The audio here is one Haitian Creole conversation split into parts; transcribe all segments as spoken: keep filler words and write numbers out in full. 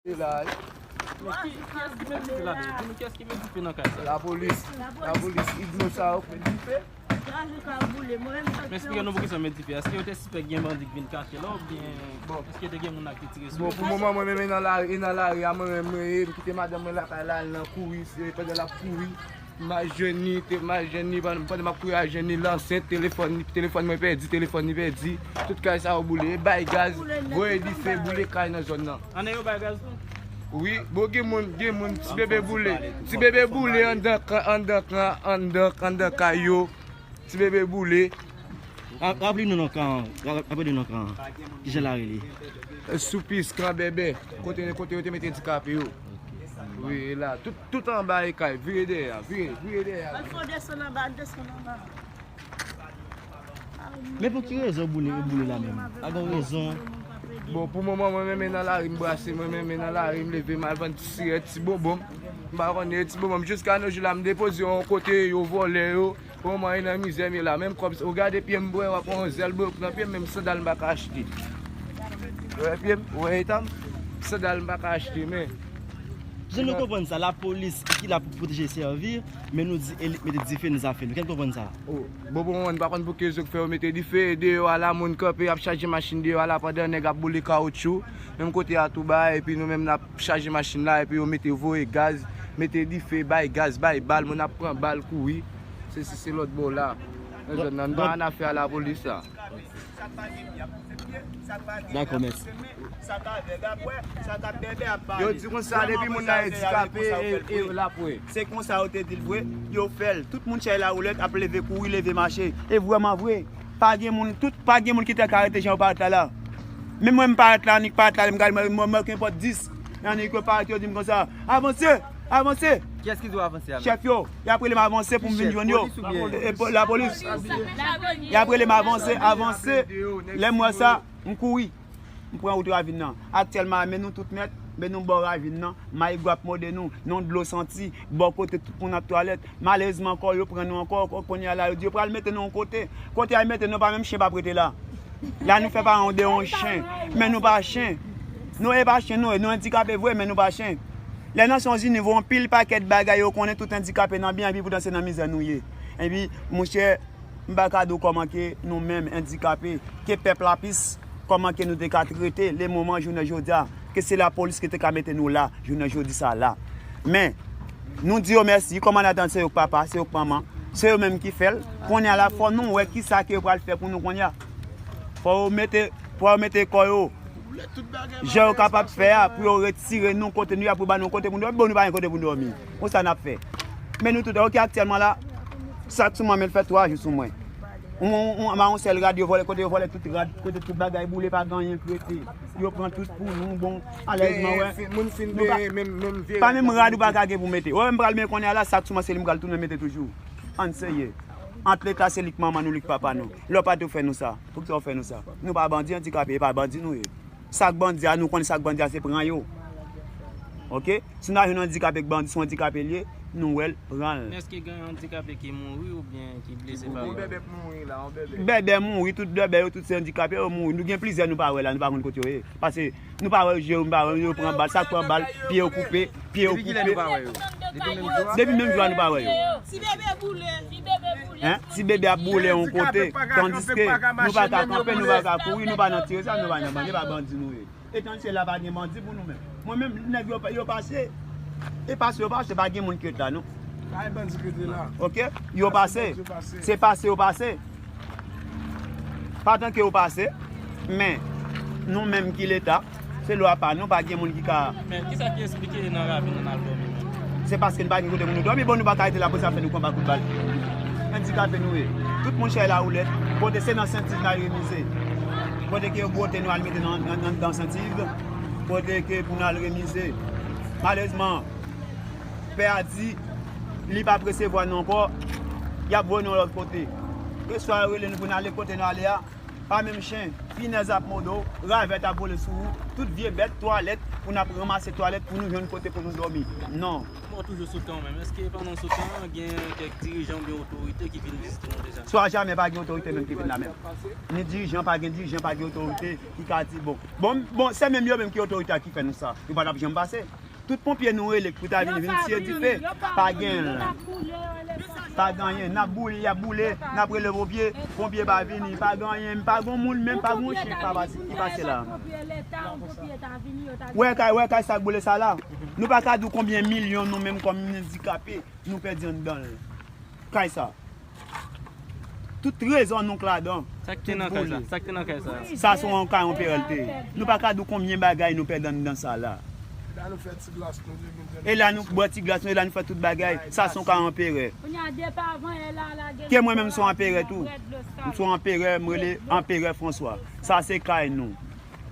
Se la, wi. Men ki, kiyès ki met dife ladan? Di nou kiyès ki met dife nan kay sa? Lapolis. Lapolis, igno sa yo k met dife. Men esplike nou poukisa yo met dife. Èske yo te sispèk gen bandi k vin kache la oubyen èske te gen moun la ki tire sou yo? Bon, pou moman, mwen menm, e nan lari, e nan lari a, mwen menm, mwen ye, m kite madanm mwen lakay la, al nan kouri, se pandan l ap kouri. M al jwenn li, te, m al jwenn li, pandan, pandan m ap kouri al jwenn li, l ansent, telefòn li, telefòn mwen pèdi, telefòn li pèdi. Tout kay sa yo boule, e bay gaz, voye dife, boule kay nan zòn nan. Ann yo bay gaz tou? Wi, bon, gen moun, gen moun, ti bebe boule. Ti bebe boule anndan kan, anndan kan, anndan, anndan kay yo. Ti bebe boule. Ra-, raple nou non kan, ra-, raple nou non kan. Kijan l rele? Soupis, kan bèbè. Kote, kote yo te mete andikape yo. Wi, e la. Tout, tout anba e kay. Vire dèyè a. Vire, vire dèyè a. Al fò desann anba, al desann anba. Men pou ki rezon boule, boule la menm? Pa gen rezon. Bon, pou moman, mwen menm nan lari, m brase, mwen menm nan lari, m leve, m al vann ti sirèt, ti bonbon. M pa konnen ti bonbon. Jiska nou jou la, m depoze yon kote, yo vòlè yo. Pou moman, e nan mizè m ye la. Menm kòb, ou gade pye m, bwè, w ap pran yon zèl, bwè, ou pran pye m, menm sandal m pa ka achte. Ou wè pye m? Ou wè eta m? Sandal m pa ka achte, men. Jan nou konprann sa, lapolis ki la pou pwoteje, sèvi, men nou di elit mete dife nan zafè nou. Kèl konprann sa? Oh, bon, bon, mwen pa konn pou ki rezon k fè yo mete dife. Deyò a la, moun kanpe, y ap chaje machin deyò a la, pandan nèg ap boule kawotchou. Menm kote a tou ba, epi nou menm n ap chaje machin la, epi yo mete voye gaz, mete dife, bay gaz, bay bal, moun ap pran bal, kouri. Se si se lòt bò la. Nan zòn nan, nou pa annafè a lapolis la. Dakò, mèsi. Yo di konsa, depi moun nan andikape, e, e l ap wè. Se konsa yo te di l vre, yo fè l. Tout moun chèy lawoulèt ap leve kouri, leve mache. E vrèman vre, pa gen moun, tout, pa gen moun ki te ka rete jan yo parèt la la. Menm mwen m parèt la, annik parèt la, m gade mwen, mwen, mwen, kenpòt dis. Annik yo parèt, yo di m konsa, avanse, avanse. Kiyès ki di w avanse a menm? Chèf yo, y ap rele m avanse pou m vin jwenn yo. Ki chèf? Polis oubyen? E, e, po-, lapolis. Lapolis. Y ap rele m avanse, avanse. Lè m wè sa, m kouri. M pran wout ravin nan. Aktyèlman, men nou tout nèt, men nou bò ravin nan. Mayigo ap mòde nou, nan dlo santi, bò kote tout moun ap twalèt. Malerezman ankò, yo pran nou ankò, kounye a la, yo di yo pral mete nou yon kote. Kote y al mete nou, pa menm chen p ap rete la. La nou fè paran de yon chen, men nou pa chen. Nou e pa chen nou ye, nou andikape vre, men nou pa chen. Lè Nasyonzini voye yon pil pakèt bagay, yo konnen tout andikape nan byen, epi poutan se nan mizè nou ye. Epi, monchè, m pa ka di w kòman ke nou menm andikape, ke pèp la plis, kòman ke nou te ka trete le moman jounen jodi a, ke se lapolis ki te ka mete nou la, jounen jodi sa la. Men, nou di yo mèsi, kòmandan se yo k papa, se yo k manman, se yo menm ki fè l. Kounye a la, fò nou wè kisa ke yo pral fè pou nou kounye a. Fò yo mete, fò yo mete kò yo jan yo kapab fè a pou yo retire nou kote nou ye a, pou ba nou kote pou nou dòmi. Bon, nou pa gen kote pou nou dòmi. Konsa n ap fè. Men nou tout, oke, aktyèlman la, sa k sou mwen, men l fè twa jou sou mwen. On, on, on, ma on sèl rad yo vòlè, kote yo vòlè tout rad, kote tout bagay boule, pa gen anyen k rete. Yo pran tout pou nou, bon, alèzman, wè. Moun fin beye, menm, menm vye rad pa menm rad ou pa ka gen pou mete. Wè, m pral men kounye a la, sa k sou mwen, se li m pral tounen mete toujou. Ann serye. Ant Leta, se li k manman nou, li k papa nou. Lè w pa te fè nou sa, poukisa w fè nou sa? Nou pa bandi andikape, e pa bandi nou ye. Sa k bandi a, nou konn sa k bandi a, se pran yo. Oke? Si n a jwenn yon andikape k bandi, se yon andikape l ye, nou wè l, pran l. Men èske gen yon andikape ki mouri oubyen ki blese pa bandi? Yon bèbè k mouri la, yon bèbè. Bèbè mouri, tout bèbè yo, tout se andikape yo mouri. Nou gen plizyè nou pa wè la, nou pa konn kote yo ye. Paske nou pa wè je yo, nou pa wè yo pran bal, sa k pran bal, pye yo koupe, pye yo koupe. Depi kilè nou pa wè yo? Depi menm jou a? Depi menm jou a nou pa wè yo. Ti bebe boule. Ti bebe boule. Hein? Ti bebe ap boule yon kote, tandiske nou pa ka kanpe, nou pa ka kouri, nou pa nan tire zam, nou pa nan bandi, e pa bandi nou ye. Etan se la pa gen bandi pou nou menm. Mwen menm, nèg yo, yo pase, e pase yo pase, pa gen moun ki ret la, non. Pa gen bandi ki rete la. Oke? Yo pase. Se pase yo pase. Pa tanke yo pase, men nou menm ki Leta, se lwa pa nou, pa gen moun ki ka. Men kisa ki esplike nan ravin nan al dòmi? Se paske nou pa gen kote pou nou dòmi, bon, nou pa ka rete la, polis ap fè nou konba kout bal. Andikape nou ye. Tout moun chèy lawoulèt, kote se nan Sent Iv n al remize. Kote ke yo bwote nou al mete nan, nan, nan, nan Sent Iv, kote ke pou n al remize. Malerezman, pè a di, li p ap resevwa nou ankò, y ap voye nou yon lòt kote. Ke swa yo rele nou pou n ale kote n ale a, Pa menm chen, finèz ap mòde w, ravèt ap vole sou ou, tout vye bèt, twalèt, pou n ap ranmase twalèt pou nou jwenn kote pou nou dòmi. Non. Bon, toujou sou tan menm. Èske pandan sou tan, gen kèk dirijan oubyen otorite ki vin vizite nou deja? Swa jamè pa gen otorite menm ki vin la menm. Ni dirijan, pa gen dirijan, pa gen otorite ki ka di bon. Bon, bon, se menm yo menm ki otorite a ki fè nou sa. Yo pa t ap janm pase. Tout ponpye nou rele pou ta vin, vin tiye dife, pa gen. Pa gen anyen. N ap boule, y ap boule, n ap rele ponpye, ponpye pa vini, pa gen anyen, pa gen moun menm, pa gen chen ki pa pase, ki pase la. Wè kay, wè kay sa k boule sa la. Nou pa ka di w konbyen milyon nou menm kòm andikape nou pèdi anndan l. Kay sa. Tout trezò nou k ladan. Sa k te nan kay sa? Sa k te nan kay sa? Sa se yon kay anperè l te ye. Nou pa ka di w konbyen bagay nou pèdi anndan sa la. E la nou bwè ti glas nou, e la nou fè tout bagay. Sa se yon kay anperè. Ke mwen menm m se yon anperè tou. M se yon anperè, m rele Anperè Franswa. Sa se kay nou.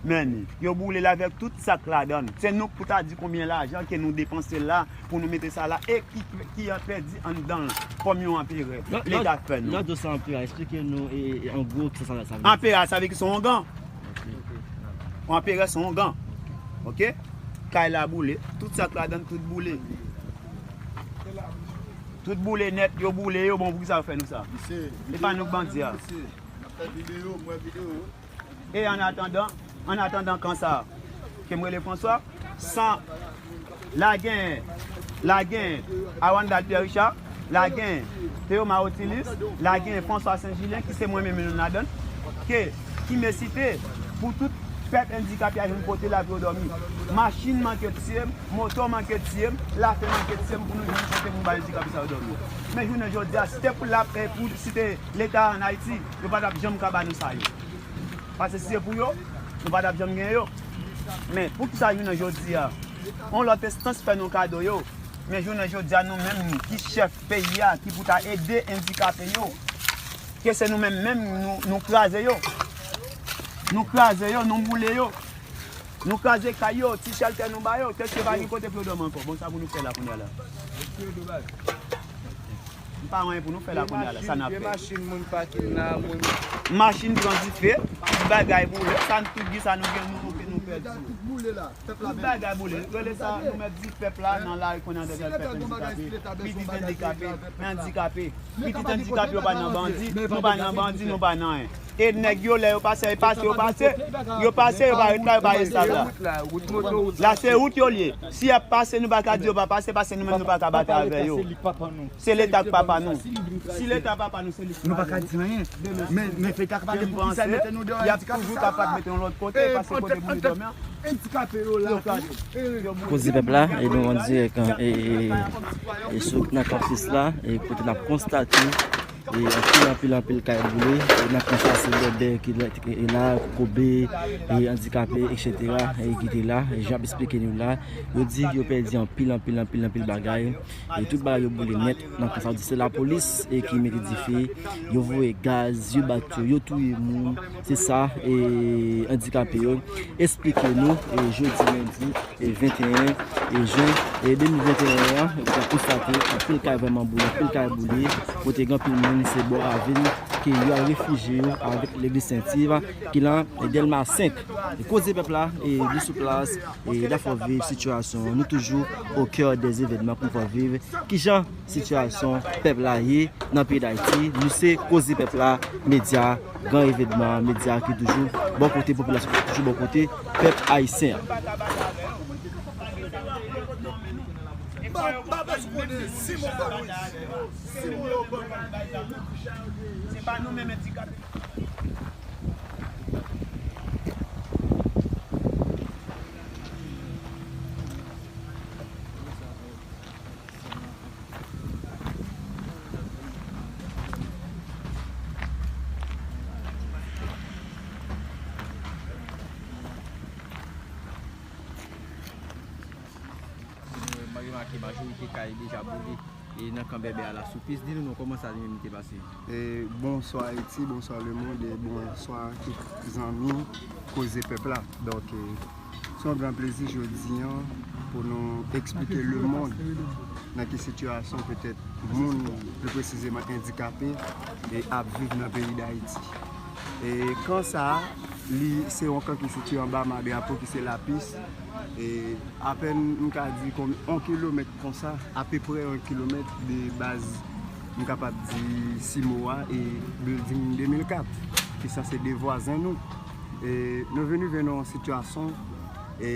Men, yo boule l avèk tout sa k ladan l. Se nou k pou ta di konbyen lajan ke nou depanse la pou nou mete sa la e ki, ki an pèdi anndan l kòm yon anperè. Leta k fè nou. Lè w di w se anperè, eksplike nou e, e, an gwo kisa sa, sa vle di. Anperè, sa vle di se yon ongan. Yon anperè se yon ongan. Oke? Kay la boule, tout sa k ladan l, tout boule. Tout boule nèt, yo boule yo, bon, poukisa yo fè nou sa? E pa nou k bandi a. E an atandan, an atandan kan sa a, ke m rele Franswa, san, la gen, la gen Arandal Pierre Richard, la gen Théoma Otilis, la gen Franswa Sen Jilen, ki se mwen menm youn ladan l, ke, ki mesite pou tout pèp andikape a jwenn kote la pou yo dòmi. Machin manke tiye m, moto manke tiye m, lafen manke tiye m pou nou jwenn kote pou bay andikape sa yo dòmi. Men jounen jodi a, si te pou l ap, eh, pou, si te Leta an Ayiti, yo pa t ap janm ka ba nou sa yo. Paske si se pou yo, nou pa t ap janm gen yo. Men, poukisa jounen jodi a, yon lòt enstans fè nou kado yo, men jounen jodi a, nou menm ki chèf peyi a, ki pou ta ede andikape yo, ke se nou menm menm, nou, nou kraze yo. Nou kraze yo, nou boule yo. Nou kraze kay yo, ti chèltè nou ba yo, tèt yo pa gen kote pou yo dòmi ankò. Bon, sa pou nou fè la kounye a la. M pa wè anyen pou nou fè la kounye a la, sa n ap fè. Machin moun pakin la, moun. Machin pran dife, tout bagay boule, sa n tout gen, sa nou gen, nou, nou, nou pèdi. Tout bagay boule, rele sa, nou mèt di pèp la nan lari kounye a, dèyè pèp andikape, pitit andikape, andikape. Pitit andikape yo pa nan bandi, nou pa nan bandi, nou pa nan anyen. E nèg yo, lè yo pase, yo pase, yo pase, yo pase, yo pa ret la, yo pa ret la. La se wout yo l ye. Si y ap pase, nou pa ka di yo pa pase, paske nou menm nou pa ka batay avè yo. Se Leta k papa nou. Si Leta papa nou, se li k papa nou. Nou pa ka di anyen. Men, men Leta k pale pou kisa mete nou deyò andikape sa la. Y ap toujou kapab mete nou lòt kote, paske kote pou nou dòmi an. Andikape yo la tou. Koze pèp la, e nou an dirèk, e, e, e sou, nan kanpis la, e kote n ap konstate, e anpil, anpil, anpil kay boule, e nan kanpis la, se bèbè ki la, ki la, kokobe, e andikape, etsetera, e ki te la, e jan ap esplike nou la, yo di yo pèdi anpil, anpil, anpil, anpil bagay, e tout bagay yo boule nèt, nan kanpis la, yo di se lapolis, e ki mete dife, yo voye gaz, yo bat yo, yo touye moun, se sa, e andikape yo esplike nou, e jodi lendi, e venteyen, e jen, e de mil venteyen an, nou ka konstate anpil kay vrèman boule, anpil kay boule, kote gen anpil moun se bò ravin ke yo al refijye yo avèk legliz Sent Iv ki lan, e Dèlma senk. E koze pèp la, e li sou plas, e la fè w viv sitiyasyon an. Nou toujou au cœur des événements pou n fè w viv kijan sitiyasyon pèp la ye nan peyi Dayiti. Nou se Koze Pèp la, medya, gran evènman, medya ki toujou bò kote popilasyon, ki toujou bò kote pèp ayisyen an. Se pa nou menm andikape. Si nou remake, majorite kay deja boule, e nan kan bèbè a la sou pis. Di nou non, kòman sa li menm te pase? E, bonswa Ayiti, bonswa lemonn, e bonswa tout zanmi Koze Pèp la. Donk, e, se yon gran plezi jodi an pou nou eksplike lemonn nan ki sitiyasyon petèt moun, pli presizeman andikape, e ap viv nan peyi Dayiti. E kan sa a, li se yon kan ki sitiye anba ma drapo ki se Lapis. E apèn, m ka di, konbyen, yon kilomèt konsa, apeprè yon kilomèt de baz, m kapab di, Simo a e Building de mil kat, ki sanse de vwazen nou. E nou vini vin nan yon sitiyasyon, e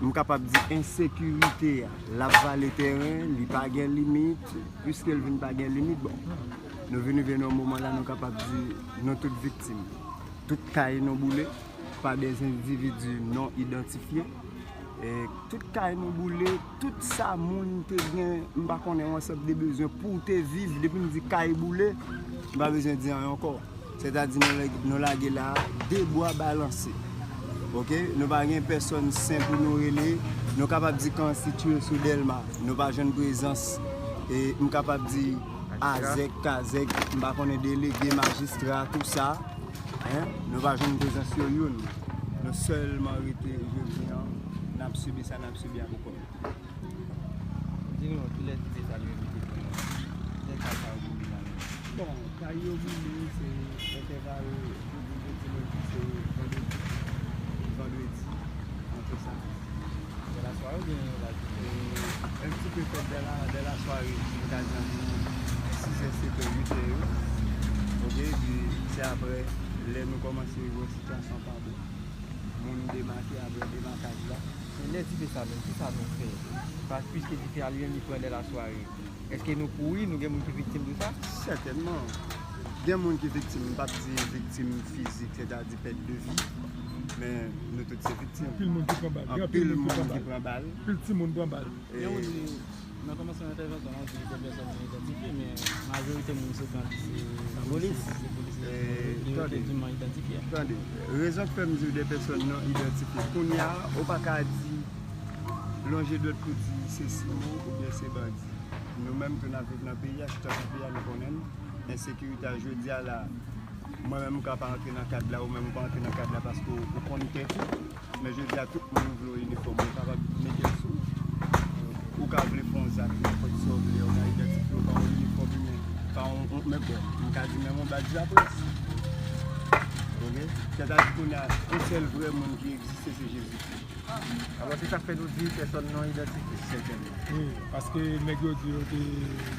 m kapab di ensekirite a, l ap vale tèren, li pa gen limit, piske l vin pa gen limit, bon, nou vini vin nan yon moman la, nou kapab di nou tout viktim. Tout kay nou boule pa de endividi non idantifye. E tout kay nou boule, tout sa moun te gen, m pa konnen, yon ansanm de bezwen pou w te viv. Depi m di kay boule, m pa bezwen di anyen ankò. Sètadi nou lage, nou lage la, de bwa balanse. Oke? Nou pa gen pèsòn sen pou nou rele. Nou kapab di kan an sitiye sou Dèlma. Nou pa jwenn prezans, e m kapab di azèk, kazèk, m pa konnen, delege, majistra, tout sa. Hein? Nou pa jwenn prezans yo youn. Nou sèlman rete jodi an, n ap sibi sa n ap sibi a pou kò nou. Di nou, kilè ti te salye mete pou nou? Kilè kay sa yo boule la menm? Bon, kay yo boule, se entèval pou di jodi lendi, se vandredi. Vandredi, antre sa. Dè la sware oubyen la jounen? E, un petit peu fèt dè la, dè la sware, m ka di anviwon sizè, setè, uitè yo. Oke, epi se aprè, lè nou kòmanse wè sitiyasyon pa bon, moun demake aprè demakaj la. E lè dife sa menm, kisa nou fè? Pas-, piske dife a li menm li pran dè la sware. Èske nou kouri, nou gen moun ki viktim de sa? Sètènman. Gen moun ki viktim, m p ap di viktim fizik, sètadi pèt de vi, men nou tout se viktim. Anpil moun ki pran bal. Gen anpil moun ki pran bal. Anpil timoun pran bal. Gen moun di, nan kòmansman entèvansyon an, di de pèsòn non idantifye, men majorite moun se kan se polis, se polis ki yo te di non idantifye. Tande, rezon k fè m di w de pèsòn non idantifye. Kounye a, ou pa ka di, lonje dwèt pou di se Simo oubyen se bandi. Nou menm tou n ap viv nan peyi a, chita sou peyi a, nou konnen l. Ensekirite a jodi a la, mwen menm m ka pa antre nan kad la, ou menm ou pa antre nan kad la paske w, ou konn tèt ou. Men jodi a tout moun ou vle w inifòm, ou kapab mete l sou ou. Ou ka vle fè yon zak, nenpòt sa w vle, ou ka idantifye w pa yon inifòm, men pa yon, yon, men bon, m ka di menm yon bad lapres. Oke? Sètadi kounye a, yon sèl vrè moun ki egziste, se Jezikri. Alò, se sa k fè nou di pèsòn non idantifye. Sètènman. Wi, paske nèg yo di yo te,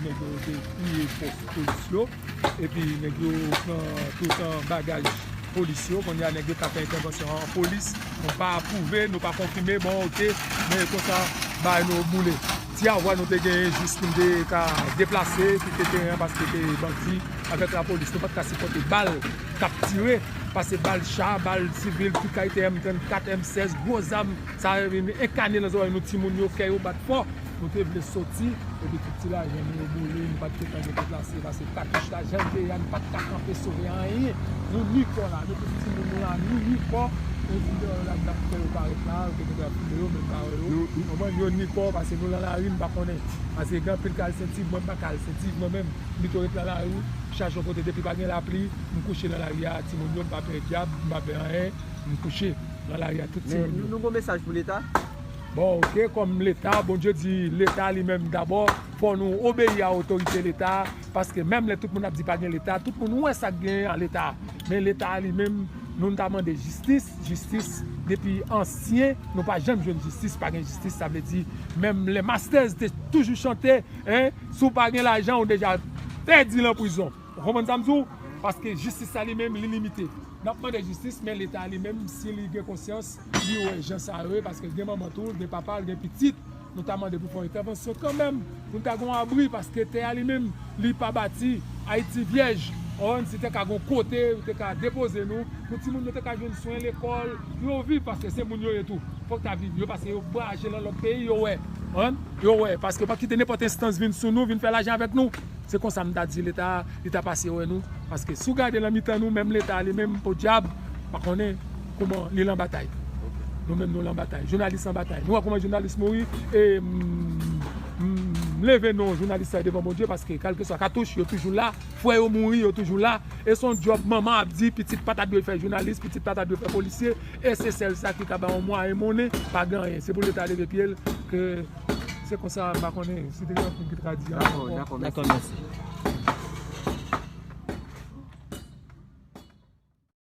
nèg yo te touye fòs polis yo, epi nèg yo pran toutan bagaj polis yo. Kounye a, nèg yo ka fè entèvansyon an polis. Nou pa apwouve, nou pa konfime, bon, oke, men konsa, bagay nou boule. Ti avwa nou te genyen jis pou n te ka deplase, kite teren an, paske te bandi avèk lapolis. Nou pa t ka sipòte bal k ap tire, pase bal cha, bal sivil, tout kalite M trannkat, M sèz, gwo zam, sa vin enkane nan zòrèy nou, timoun yo, kè yo bat fò. Nou te vle soti, epi tout ti lajan nou yo boule, nou pa t gentan deplase, pase katouch la, jan l te ye a, nou pa t ka kanpe sove anyen. Nou ni kò la, nou tout timoun nou la, nou ni kò. Epi lè yo la, n ap fè yo parèt la, yo te gentan filme yo, men n pa wè yo. Konprann, yo ni kò, pase nou nan lari, n pa konnen. Pase gen anpil k al Sentiv, mwen m pa ka al Sentiv, mwen menm, m pito ret nan lari, chache yon kote, depi pa gen lapli, m kouche nan lari a, timoun yo, m pa pè dyab, m pa pè anyen, m kouche nan lari a, tout timoun yo. Men nou, nou gon mesaj pou Leta? Bon, oke, kòm Leta, Bondye di Leta li menm dabò, fò nou obeyi a otorite Leta, paske menm lè tout moun ap di pa gen Leta, tout moun wè sa k genyen an Leta. Men Leta a li menm, nou, n ta mande jistis, jistis, depi ansyen, nou pa janm jwenn jistis, pa gen jistis, sa vle di, menm lè Masters te toujou chante, en, si w pa gen lajan, ou deja pèdi nan prizon. Ou konprann sa m di w? Paske jistis la li menm, li limite. N ap mande jistis, men Leta li menm, si li gen konsyans, li wè jan sa yo ye, paske l gen manman tou, l gen papa, l gen pitit. Nou ta mande pou fè yon entèvansyon kanmenm, pou n ta gen yon abri, paske tè a li menm, li pa bati, Ayiti vyèj. Ou konprann, si te ka gen yon kote, yo te ka depoze nou, pou timoun yo te ka jwenn swen, lekòl, pou yo viv, paske se moun yo ye tou. Fòk ta viv, yo, paske yo vwayaje nan lòt peyi, yo wè. Ou konprann? Yo wè, paske yo pa kite nenpòt enstans vin sou nou, vin fè lajan avèk nou. Se konsa m ta di Leta a, li ta pase wè nou. Paske si w gade nan mitan nou, menm Leta a li menm, podyab, pa konnen kòman li lan batay. Nou menm nou lan batay. Jounalis an batay. Nou wè kòman jounalis mouri, e m, m, m leve non jounalis sa devan Bondye, paske kèlkeswa katouch, yo toujou la, frè yo mouri, yo toujou la. E se yon djòb manman ap di, pitit pa ta dwe fè jounalis, pitit pa ta dwe fè polisye, e se sèl sa ki ka ba yon mwayen monnen, pa gen anyen. Se pou Leta leve pye l, ke se konsa, m pa konnen si te gen anpil ki t ka di ankò. Dakò, dakò, mèsi.